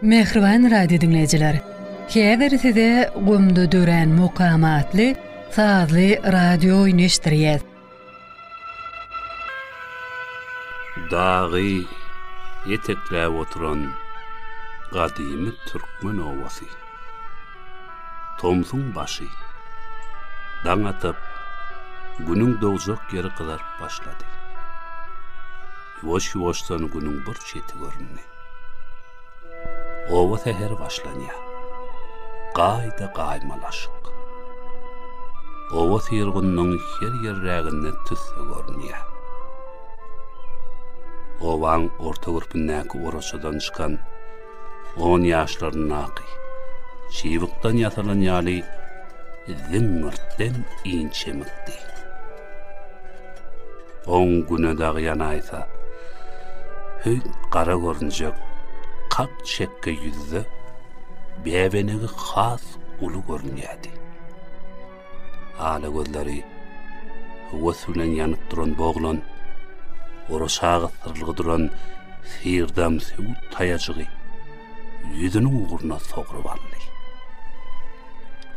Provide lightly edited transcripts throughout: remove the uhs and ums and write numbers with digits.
Mähriban radio diňleýjiler! Häzir size Gumda dörän mukam atly sazly radio oýny eşitdirýäs. Dagy etekläp oturan gadymy türkmen obasy. Tomsuň başy. Daň atyp, Günüň dogjak ýeri gyzaryp başlady. Ýuwaş-ýuwaşdan Günüň bir çeti göründi. Oba säheri başlanýar. Gaýda-gaýmalaşyk. Oba syrgynynyň her ýerräginde tüsse görünýär. Obaň orta gürpündäki oraçadan çykan on ýaşlaryndaky, çybykdan ýasalan ýaly ziňňirtden inçemikdi. Oň güne dagy ýanaýsa, hüýt gara görünjek kak çekge ýüzde bäbenegi has uly görünýärdi. Ala gözleri höwes bilen ýanyp duran bu oglan oraça gysdyrylgy duran syrdam söwüt taýajygy ýüzüniň ugruna sogrup aldy.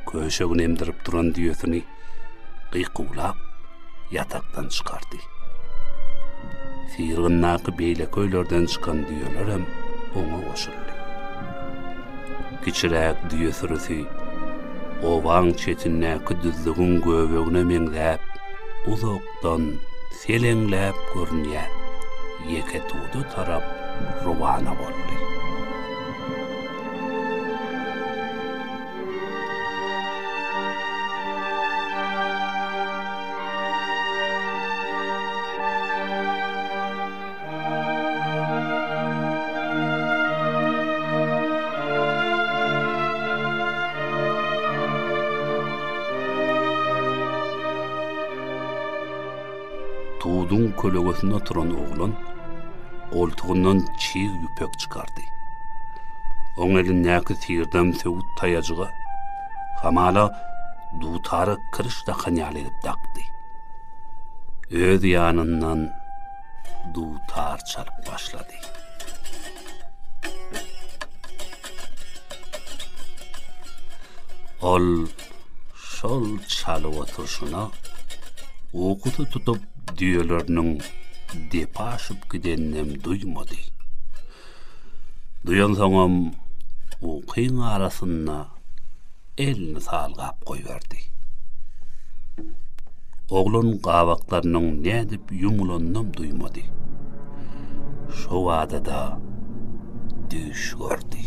Köşegini emdirip duran düýesini gykuwlap ýatakdan çykardy. Syrgyndaky beýleki öýlerden çykan düýelerem oňa goşuldy. Kiçiräk düýe sürüsi obaň çetindäki düzlügiň göbegine meňzäp, uzakdan seleňläp görünýän Ýeketuda tarap rowana boldy. Tuduň kölegesinde oturan oglan goltugyndan çig ýüpek çykardy. Oň elindäki syrdam söwüt taýajyga hamala dutara kiriş dakan ýaly edip dakdy. Öz ýanyndan dutar çalyp başlady. Ol şol çalyp oturyşyna ukusy tutup düýeleriniň depe aşyp gideninem duýmady. Duýansoňam ukyň arasynda elini salgap goýberdi. Oglan gabaklarynyň nädip ýumulanynam duýmady. Şo bada-da düýş gördi.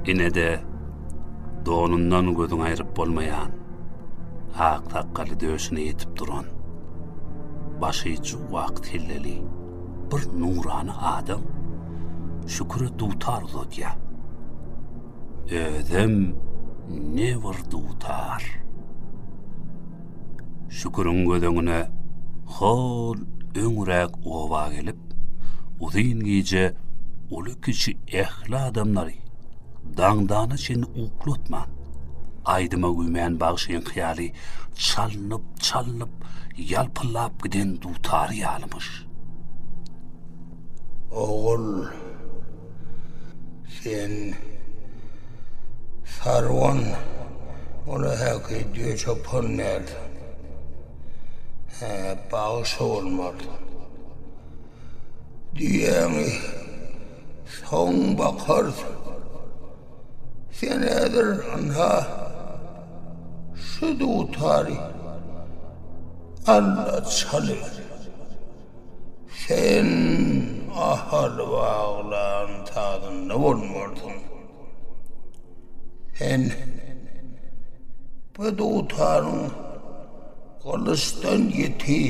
Ine-de, donundan gözüňi aýryp bolmaýan, ak sakgaly döşüne ýetip duran, başy juwwak selleli bir nurana adam Şüküre dutar uzadýar. Özem ne bir dutar! Şüküriň göz öňüne hol öňräk oba gelip, uzyn gije uly-kiçi ähli adamlary daňdana çenli uklatman, aýdyma güýmän bagşyňky ýaly çalnyp-çalnyp, ýalpyldap giden dutary ýalymyş. Ogul, sen sarwan, ol-a häki düýe çopan dälsiň. Hä, bagşy bolmalysyň. Düýäňi soň bakarsyň. Sen häzir ynha şu dutary al-da çalyber. Sen Ahal baglan sazynda bolmarsyň. Sen bu dutaryň gylyçdan ýiti,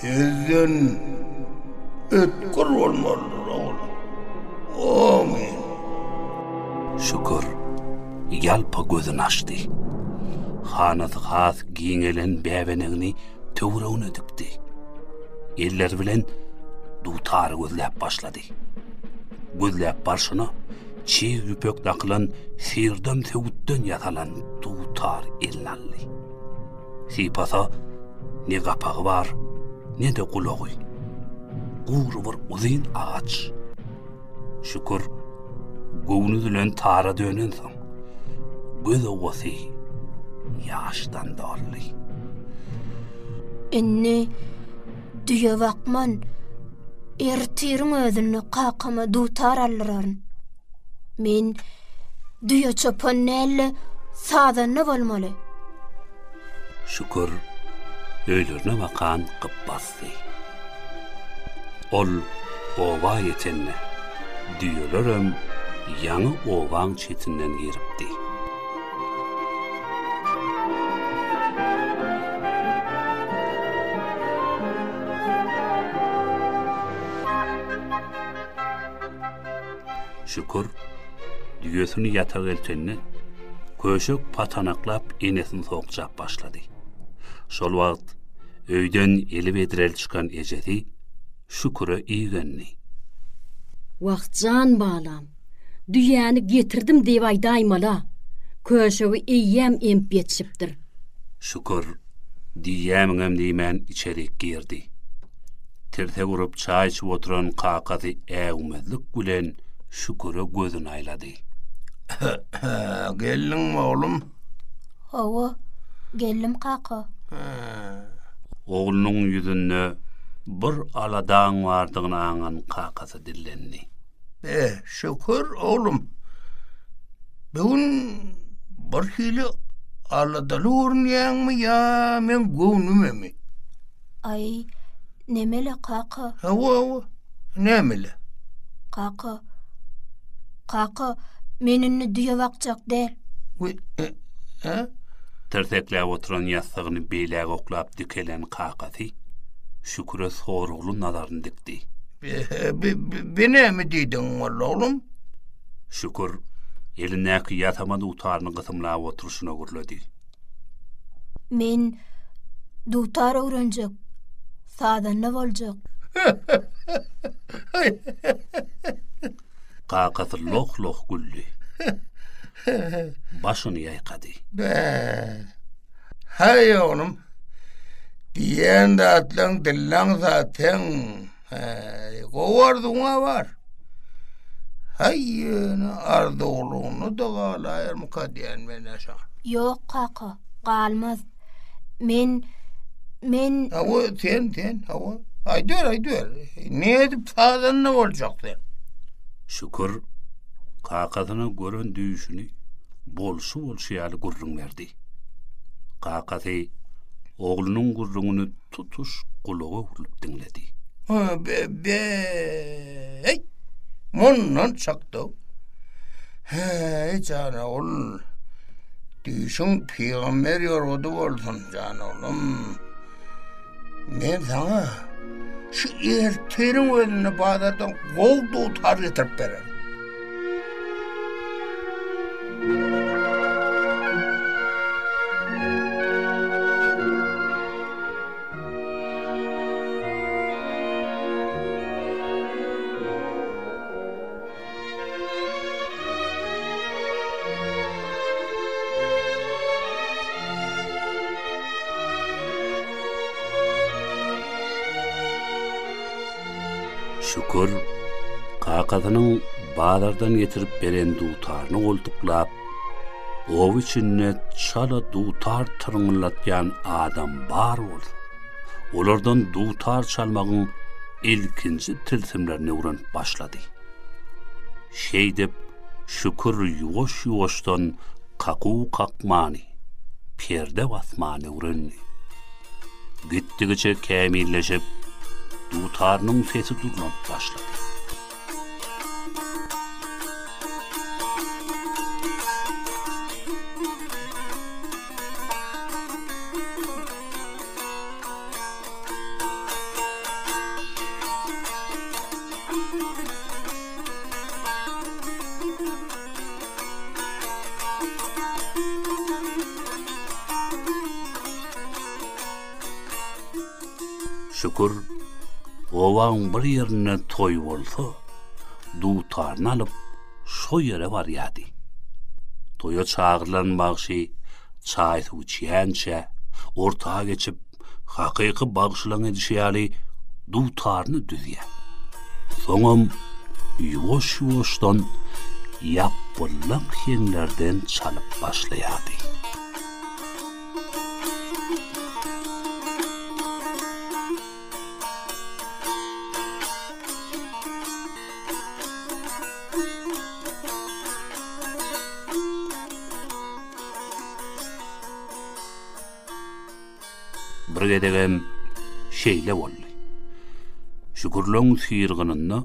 sözden ötgür bolmalydyr, ogul. Omyn. Şükür, ýalpa gözüni açdy. Hanasy has giňelen bäbenegini töweregine dikdi. Elleri bilen dutary gözläp başlady. Gözläp barşyna. Çig ýüpek dakylan syrdam söwütden ýasalan dutar eline aldy. Sypasa, ne gapagy bar, ne-de gulagy. Gury bir uzyn agaç. Şükür, göwni üzülen tara dönensoň, göz owasy ýaşdan doldy. Indi düýe bakman, ertiriň özünde kakama dutar aldyraryn. Men düýe çopan däl-de, sazanda bolmaly. Şükür, öýlerine bakan gyp basdy. Ol oba ýetende, düýelerem ýaňy obaň çetinden giripdi. Şükür, düýesini ýataga eltende, köşek patanaklap enesini sokjap başlady. Şol wagt öýden eli bedreli çykan ejesi Şüküre igendi. Wah, jan balam, düýäni getirdim diýip aýdaýmal-a. Köşegi eýýäm emip ýetişipdir. Şükür, diýýämiňem diýmän içerik girdi. Tirsek urup çaý içip oturan kakasy äwmezlik bilen Şüküre gözüni aýlady. Geldiňmi, oglum? Hawa, geldim kaka. Oglunyň ýüzünde bir aladaň bardygyny aňan kakasy dillendi. Be, Şükür, oglum. Bu gün bir hili aladaly görünýäňmi ýa meň göwnümemi? Aý, nemele kaka? Hawa, hawa, nemele? Kaka, kaka, men indi düýe bakjak däl. We, e, e? Tirsekläp oturan ýassygyny beýläk oklap dikelen kakasy Şüküre soragly nazaryny dikdi. Be, be, be näme diýdiň walla, oglum? Şükür elindäki ýasama dutaryny gysymlap oturyşyna gürledi. Men dutar öwrenjek, sazanda boljak. Kakasy loh-loh güldi. Başyny ýaýkady. Bä. Haý oglum. Diýen zatlaň dillaň zaten. Häý, gowy arzuwyň-a bar. Haý, ýöne arzuwlygyna-da galaýarmyka diýýän men-ä şoňa. Ýok, kaka, galmaz. Men, men... Hawa, sen, sen, hawa. Aýdyber, aýdyber. Nädip sazanda boljak sen? Şükür kakasyna gören düýşüni bolşy-bolşy ýaly gürrüň berdi. Kakasy oglunyň gürrüňini tutuş gulaga öwrülip diňledi. Be-be-eý! Mundan çykdy. Häý, jan ogul, düýşüň pygamber ýorgudy bolsun, jan oglum. Men saňa şu ertiriň özünde bazardan gowy dutar getirip bererin. Şükür, kakasynyň bazardan getirip beren dutaryny goltuklap, oba içinde çala dutar tyrňyldatýan adam bar bolsa, olardan dutar çalmagyň ilkinji tilsimlerini öwrenip başlady. Şeýdip, Şükür ýuwaş-ýuwaşdan kakuw kakmany, perde basmany öwrendi. Gitdigiçe kämilleşip, dutarynyň sesi durlanyp başlady. Şükür, obaň bir ýerinde toý bolsa, dutaryny alyp,. şo ýere barýardy. Toýa çagyrylan bagşy çaý-suw içýänçä, orta geçip, hakyky bagşylaň edişi ýaly dutaryny düzýär. Soňam ýuwaş-ýuwaşdan ýapbyllak heňlerden çalyp başlaýardy. Bir gezegem şeýle boldy. Şükürleň syrgynynda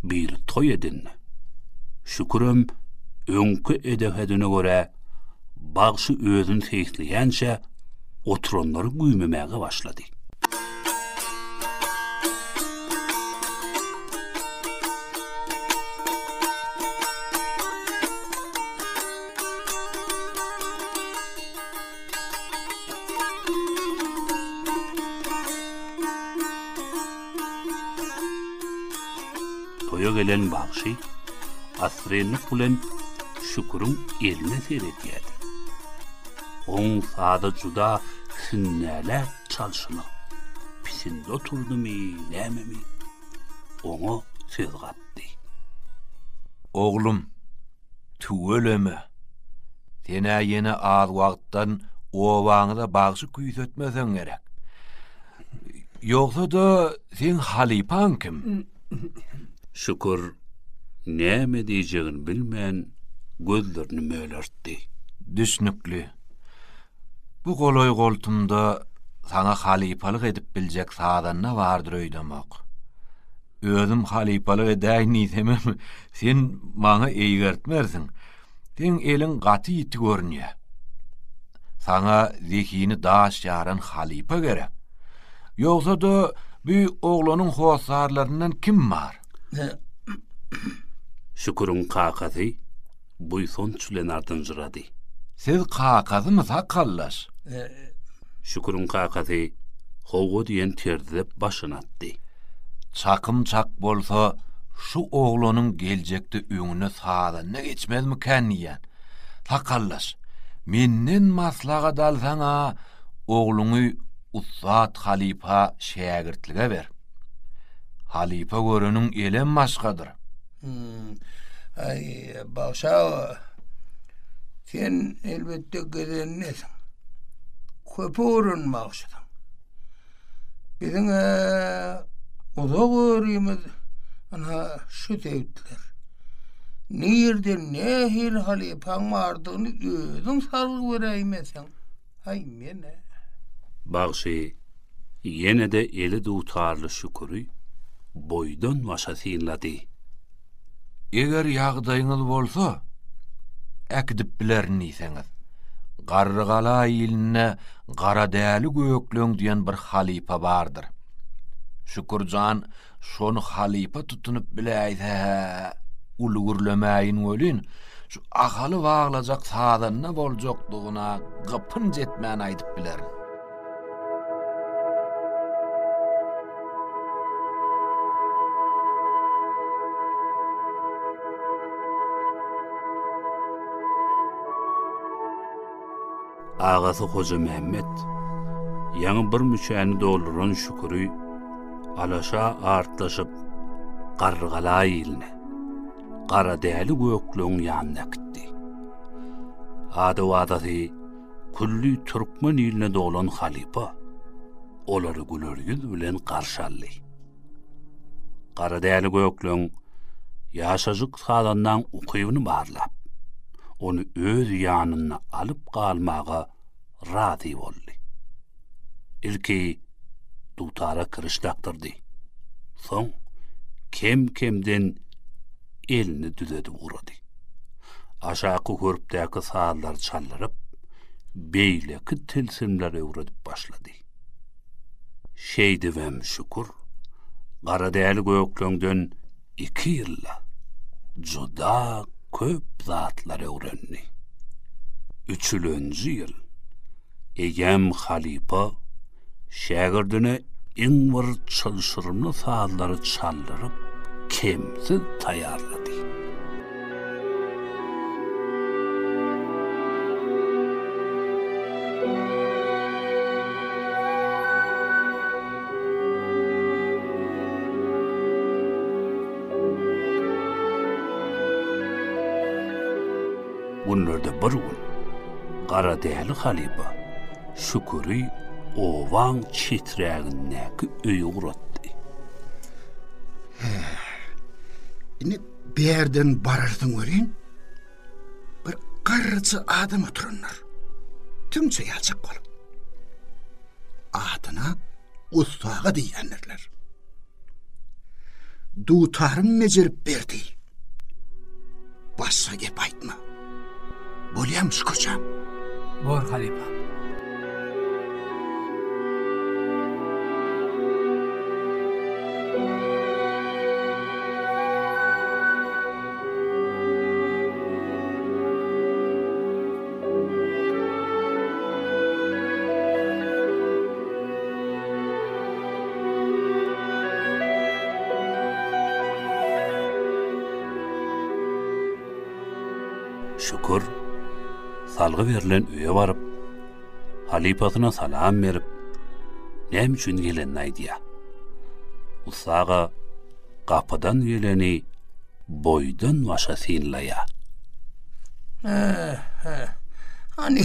biri toý edindi. Şükürem öňki edehedine görä bagşy özüni seýisleýänçä oturanlary güýmemäge başlady. Toýa gelen bagşy assyrynlyk bilen Şüküriň eline seredýärdi. Oň saza juda sünnäläp çalşyna pisindi oturdymy, nämemi, oňa söz gatdy. Oglum, tüweleme! Sen-ä ýene az wagtdan obaňyza bagşy küýsetmeseň gerek. Ýogsa-da, seň halypaň kim? Şükür näme diýjegini bilmän, gözlerini mölertdi. Düşnükli. Bu golaý-goltumda saňa halypalyk edip biljek sazanda bardyr öýdemok. Özüm halypalyk edäýin diýsemem, sen maňa eýgertmersiň. Seň eliň gaty ýiti görünýär. Saňa zehini daş ýaran halypa gerek. Ýogsa-da, bu oglanyň hossarlaryndan kim bar? Şüküriň kakasy buýsanç bilen ardynjyrady. Siz kakasymy, sakaldaş? Şüküriň kakasy hawa diýen terzde başyny atdy. Çakym çak bolsa, şu oglanyň geljekde öňüne sazanda geçmezmikän diýýän. Sakaldaş, menden maslahat alsaň-a, ogluňy ussat halypa şägirtlige ber. Halypa göreniň elem başgadyr. Aý, Bagşy aga, sen elbetde gezendesiň. Köpi gören bagşysyň. Biziň-ä uzak örimiz ynha şu sebitler. Nirde nähili halypaň bardygyny özüň salgy beräýmeseň, aý men-ä. Bagşy ýene-de eli dutarly Şüküri boýdan-başa synlady. Eger ýagdaýyňyz bolsa, äkidip bilerin diýseňiz, Garrygala ilinde Garadäli Gökleň diýen bir halypa bardyr. Şükür jan şony halypa tutunyp biläýse-hä, uly gürlemäýin welin, şu Ahaly baglajak sazanda boljakdygyna gypynç etmän aýdyp bilerin. Agasy Hojamämmet ýaňy bir müçäni dolduran Şüküri alaşa artlaşyp Garrygala iline, Garadäli gökleňiň ýanyna äkitdi. Ady-wadasy külli türkmen iline dolan halypa olary güler ýüz bilen garşy aldy. Garadäli gökleň ýaşajyk sazandaň ukybyny barlap, ony öz ýanynda alyp galmaga razy boldy. Ilki dutara kiriş dakdyrdy. Soň kem-kemden elini düzedip ugrady. Aşaky hörpdäki sazlary çaldyryp, beýleki tilsimleri öwredip başlady. Şeýdibem şükür, Garadäli gökleňden iki ýylda juda köp zatlar öwrendi. Üçülenji ýyl eýýäm halypa şägirdine iň bir çylşyrymly sazlary çaldyryp, kemsiz taýýarlady. Günlerde bir gün Garadäli halypa Şüküri obaň çeträgindäki öýe ugratdy. Hä, indi bärden bararsyň welin, bir garryja adam oturandyr. Tüňçe ýaljak bolup. Adyna Ussaga diýýändirler. Dutarym bejerip berdi. Başga gep aýtma. Bolýamy Şükürjan? Bor halypa. Şükür, salgy berlen öýe baryp, halypasyna salam berip, näme üçin gelenini aýdýar. Ussa aga gapydan geleni boýdan-başa synlaýar. Hany,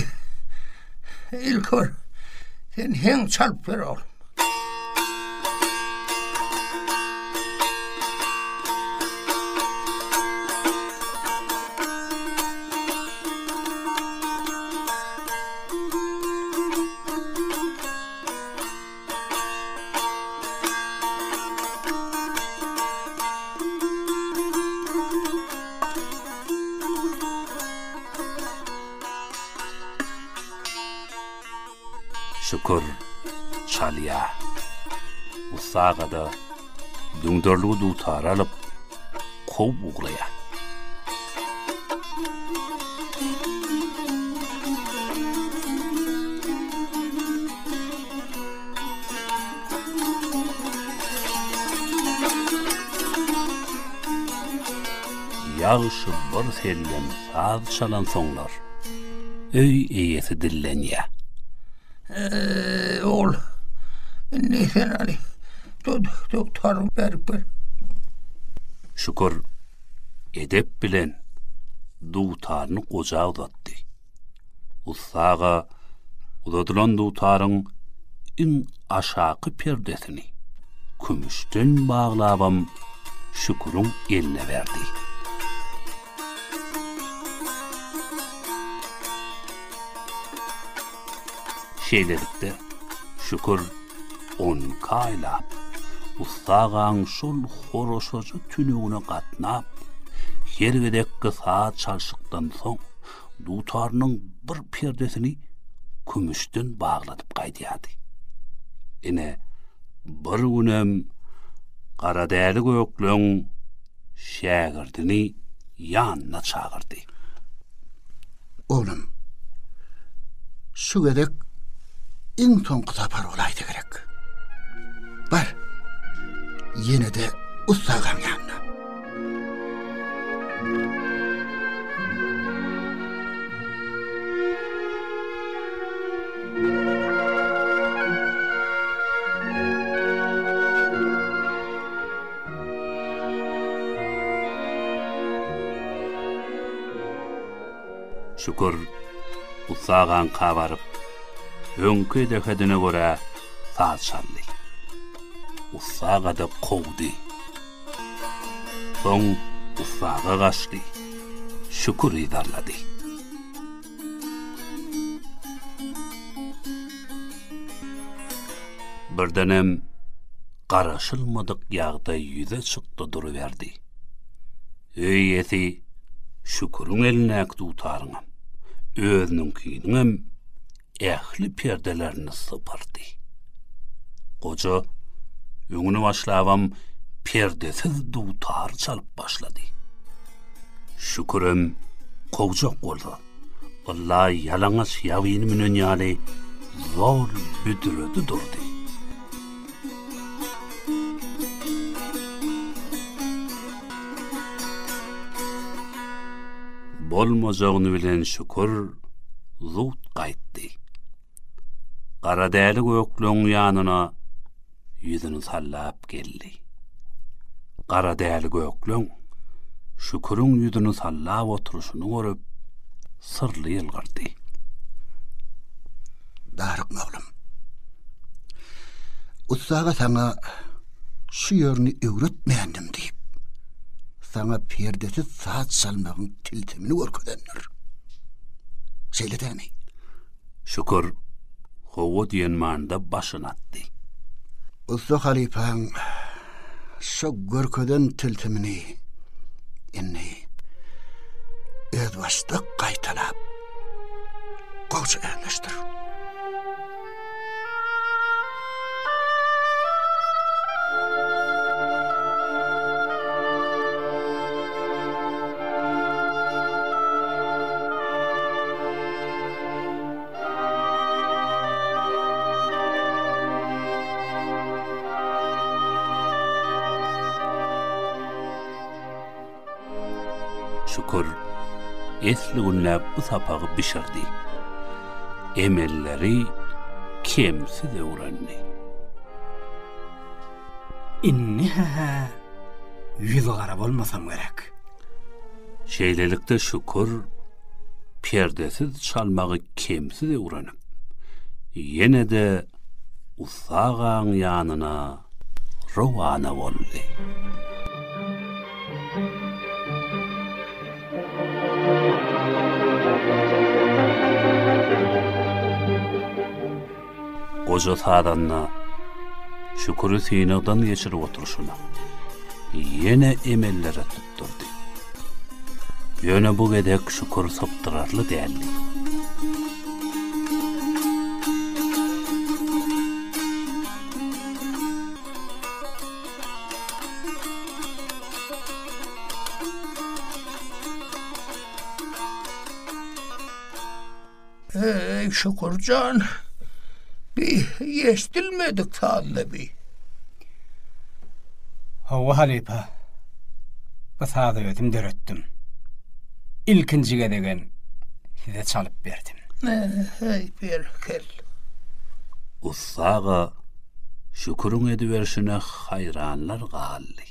ilki bir sen heň çalyp ber, oglum. Şükür, çalýa. Ussa aga-da düňderligi dutara alyp, kowup ugraýar. Ýagşy bir sellem saz çalansoňlar, öý eýesi dillenýär. Eý, ogul, indi sen hany dutaryňy berip ber. Şükür edep bilen dutaryny goja uzatdy. Ussa aga uzadylan dutaryň iň aşaky perdesini kümüşden baglabam Şüküriň eline berdi. Şeýlelikde, Şükür on iki aýlap, Ussa agaň şol horaşaja tünegine gatnap, her gezekki saz çalşykdan soň, dutarynyň bir perdesini kümüşden bagladyp gaýdýardy. Ine, bir günem Garadäli gökleň şägirdini ýanyna çagyrdy. Oglum, şu gezek iň soňky sapar bolaýsa gerek. Bar, ýene-de ussagaň ýanyna. Şükür, ussa agaňka baryp, öňki edehedine görä saz çaldy. Ussa aga-da kowdy. Soň ussa aga gaçdy. Şükür yzarlady. Birdenem garaşylmadyk ýagdaý ýüze çykdy duruberdi. Öý eýesi Şüküriň elindäki dutaryňam, özüniňkiniňem ähli perdelerini sypyrdy. Goja öňüni başlabam perdesiz dutar çalyp başlady. Şükürem kowjak bolsa, ylla ýalaňaç ýabyny münen ýaly zol büdredi durdy. Bolmajagyny bilen Şükür zut gaýtdy. Garadäli gökleň ýanyna ýüzüni sallap geldi. Garadäli gökleň Şüküriň ýüzüni sallap oturyşyny görüp. syrly ýylgyrdy. Darykma oglum. Ussa aga saňa şu ýerini öwretmändim diýip, saňa perdesiz saz çalmagyň tilsimini görkezendir. Şeýle dämi? Şükür, hawa diýen manyda başyny atdy. Ussa halypaň şo görkezen tilsimini indi özbaşdak gaýtalap, gowja özleşdir. Şükür, esli günläp bu sapagy bişirdi. Emelleri kemsiz öwrendi. Indi-hä ýüzügara bolmasam gerek. Şeýlelikde Şükür perdesiz çalmagy kemsiz öwrenip, ýene-de ussa agaň ýanyna rowana boldy. Goja sazanda Şüküri synagdan geçirip oturyşyna, ýene emellere tutdurdy. Ýöne bu gezek Şükür sypdyrarly däldi. Eý, Şükür jan, bi eşdilmedik sazla bi. Hawa halypa, bu sazy özüm döretdim. Ilkinji gezegem size çalyp berdim. Eý, berekella. Ussa aga Şüküriň ediberşine haýranlar galdy.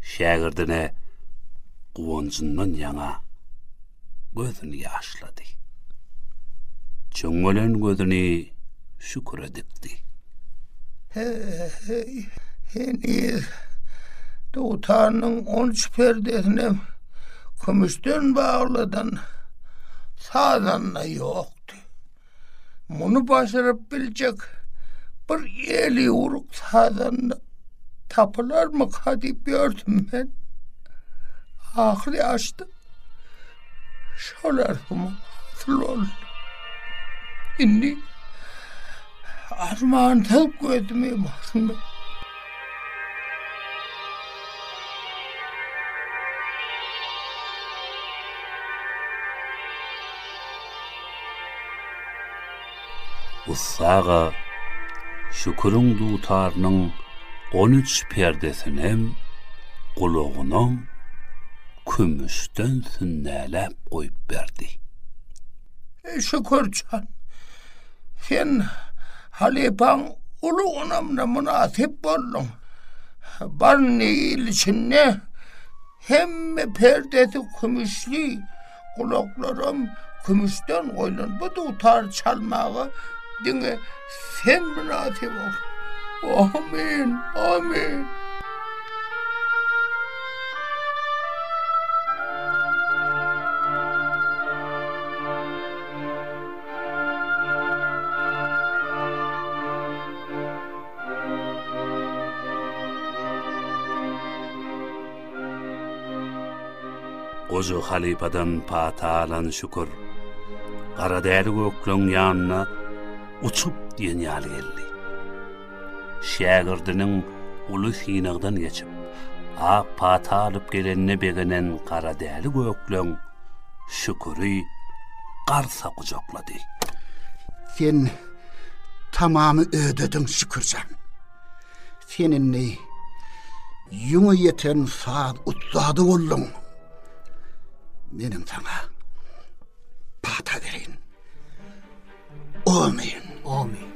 Şägirdine guwanjyndan ýaňa gözüni ýaşlady. Çöňňelen gözüni Şüküre dikdi. He-heý, heniz dutarynyň on üç perdesinem kümüşden bagladan sazanda ýokdy. Muny başaryp biljek bir eli ýüwrük sazanda tapylarmyka diýip ýördüm men. Ahyry açdy. Şol arzuwym hasyl boldy. Indi armansyz gözümi ýumasyn. Ussa aga Şüküriň dutarynyň on üç perdesinem, gulagynam kümüşden sünnäläp goýup berdi. Şükür jan, sen halypaň uly ynamyna mynasyp bolduň. Baryny il içinde hemme perdesi kümüşli, Gulaklaram kümüşden goýlan bu dutary çalmaga diňe sen mynasyp ol. Amin, amin. Goja halypadan pata alan Şükür, Garadäli gökleň ýanyna uçup diýen ýaly geldi. Şägirdiniň uly synagdan geçip, ak pata alyp gelenine begenen Garadäli gökleň Şüküri garsa gujaklady. Sen tamamy ödediň, Şükür jan. Sen indi ýüňe ýeten saz ussady bolduň. Menem saňa pata bereýin. Omyn. Omyn.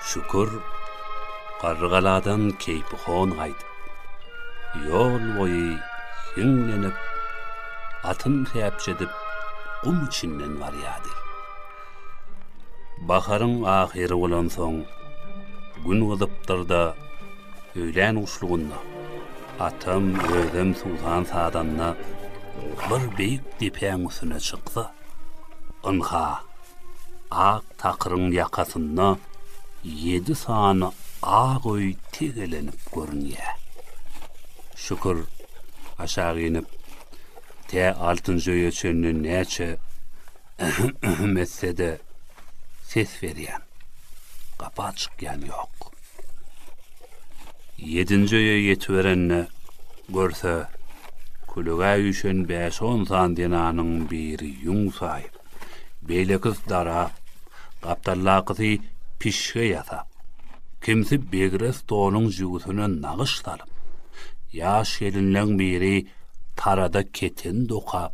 Şükür, Garrygaladan keýpihon gaýdyp, ýol boýy hiňlenip, atyny säpjedip, gum içinden barýardy. Baharyň ahyry bolansoň, Gün gyzypdyr-da, öýlän guşlugynda atam özem suwsan sazanda bir beýik depäň üstüne çyksa, ynha, ak takyryň ýakasynda ýedi sany ak öý tegelenip görünýär. Şükür, aşak inip, tä altynjy öýe çenli näçe Ähem-ähem etse-de, ses berýän, gapa çykýan ýok. Ýedinji öýe ýetiberende, görse, kölegä üýşen bäş-on sany zenanyň biri ýüň saýyp, beýlekisi darap, gapdaldakysy pişge ýasap, kimsi begres donuň jübüsine nagyş salyp, ýaş gelinleň biri tarada keteni dokap,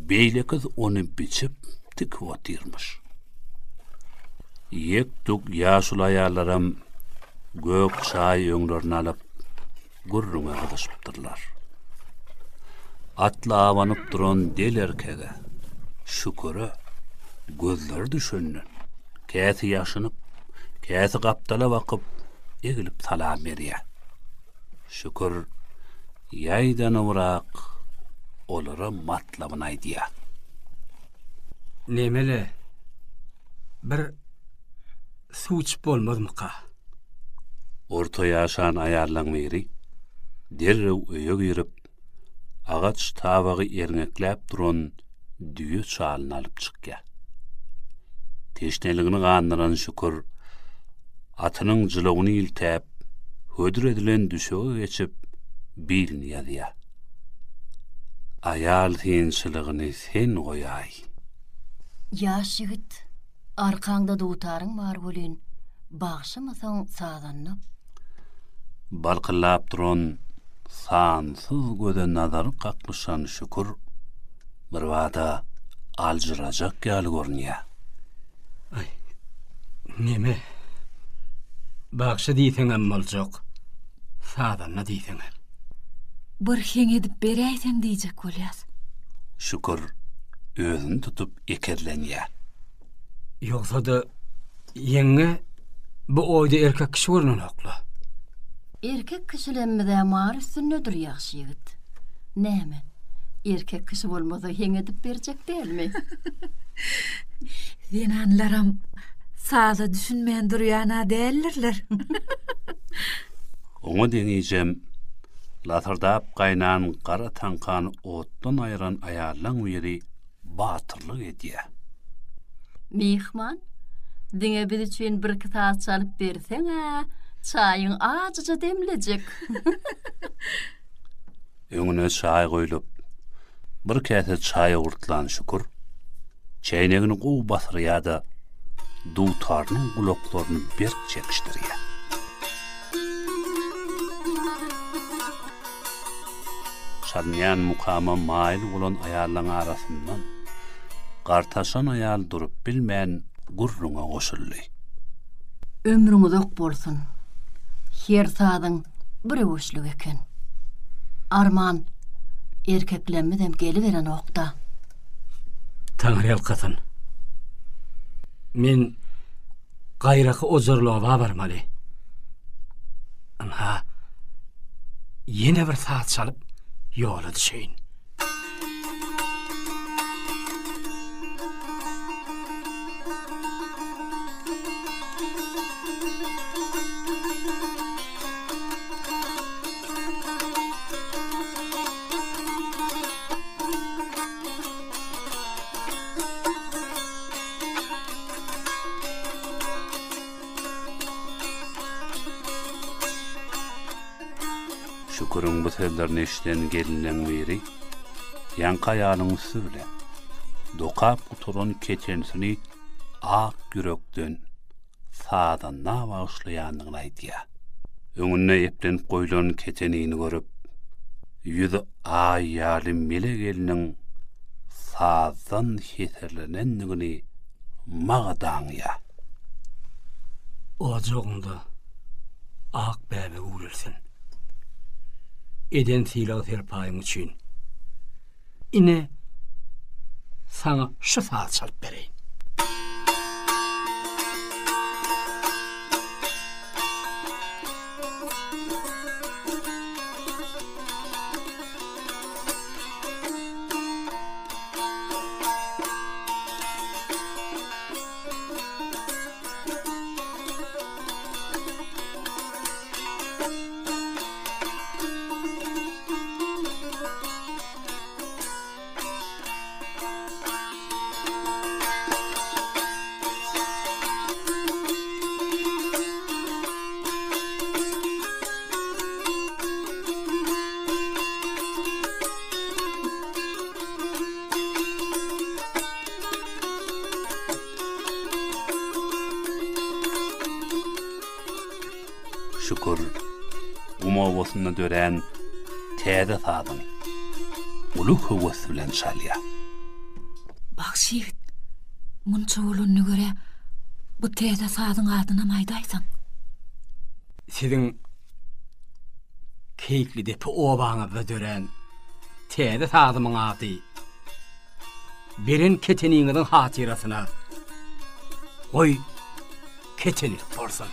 beýlekisi ony biçip, tikip otyrmyş. Ýek-tük ýaşuly aýallaram gök çaý öňlerine alyp, gürrüňe gyzyşypdyrlar. Atly abanyp duran del erkege, Şüküre gözleri düşenden, käsi ýaşynyp, käsi gapdala bakyp, egilip salam berýär. Şükür, ýaýdanybrak olara matlabyny aýdýar. Nemele, bir suw içip bolmazmyka? Orta ýaşan aýallaň biri derrew öýe girip, agaç tabagy erňekläp duran düýe çalyny alyp çykýar. Teşneligini gandyran Şükür atynyň jylawyny iltäp, hödür edilen düşege geçip, bilini ýazýar. Aýal synçylygyny sen goýaý. Ýaş ýigit, arkaňda dutaryň bar welin, bagşymysyň, sazanda? Balkyldap duran sansyz göze nazary kaklyşan Şükür birbada aljyrajak ýaly görünýär. Aý, neme? Bagşy diýseňem boljak, sazanda diýseňem. Bir heň edip beräýseň diýjek bolýas. Şükür özüni tutup ekezlenýär. Ýogsa-da, ýeňňe, bu oýda erkek kişi görnenok-la. Erkek kişilemmiz-ä mar üstündedir, ýagşy ýigit. Näme, erkek kişi bolmasa heň edip berjek dälmi? Zenanlaram saza düşünmän durýan-a däldirler. Oňa deňijem lasyrdap gaýnan gara taňkany otdan aýran aýallaň biri batyrlyk edýär. Myhman, diňe biz üçin birki saz çalyp berseň-ä, çaýyň ajyja demlejek. Öňüne çaý goýlup, bir käse çaý owurtlan Şükür, çäýnegini gowy basyrýar-da, dutarynyň gulaklaryny berk çekişdirýär. Çalynýan mukama maýyl bolan aýallaň arasyndan gartaşan aýal durup bilmän gürrüňe goşuldy. Ömrüň uzak bolsun. Her sazyň bir öwüşligi eken. Arman, erkeklemizem geliberenok-da. Taňryýalkasyn. Men gaýraky ojarly oba barmaly. Ynha, ýene bir saz çalyp ýola düşeýin. Şüküriň bu sözlerini eşiden gelinleň biri ýaňky aýalyň üsti bilen dokap gutaran ketenisini ak ýürekden sazanda bagyşlaýandygyny aýdýar. Öňünde eplenip goýlan ketenini görüp, ýüzi aý ýaly mele gelniň sazdan heserlenendigini magat aňýar. Ojagyňda ak bäbek üwrelsin. Eden sylag-serpaýyň üçin Ine, saňa şu sazy çalyp bereýin. Şükür, gum obasynda dörän täze sazyny uly höwes bilen çalýar. Bagşy ýigit, munça bolanyna görä, bu täze sazyň adynam aýdaýsaň. Siziň Keýiklidepe obaňyzda dörän täze sazymyň ady Beren keteniňiziň hatyrasyna goý ketenilik bolsun.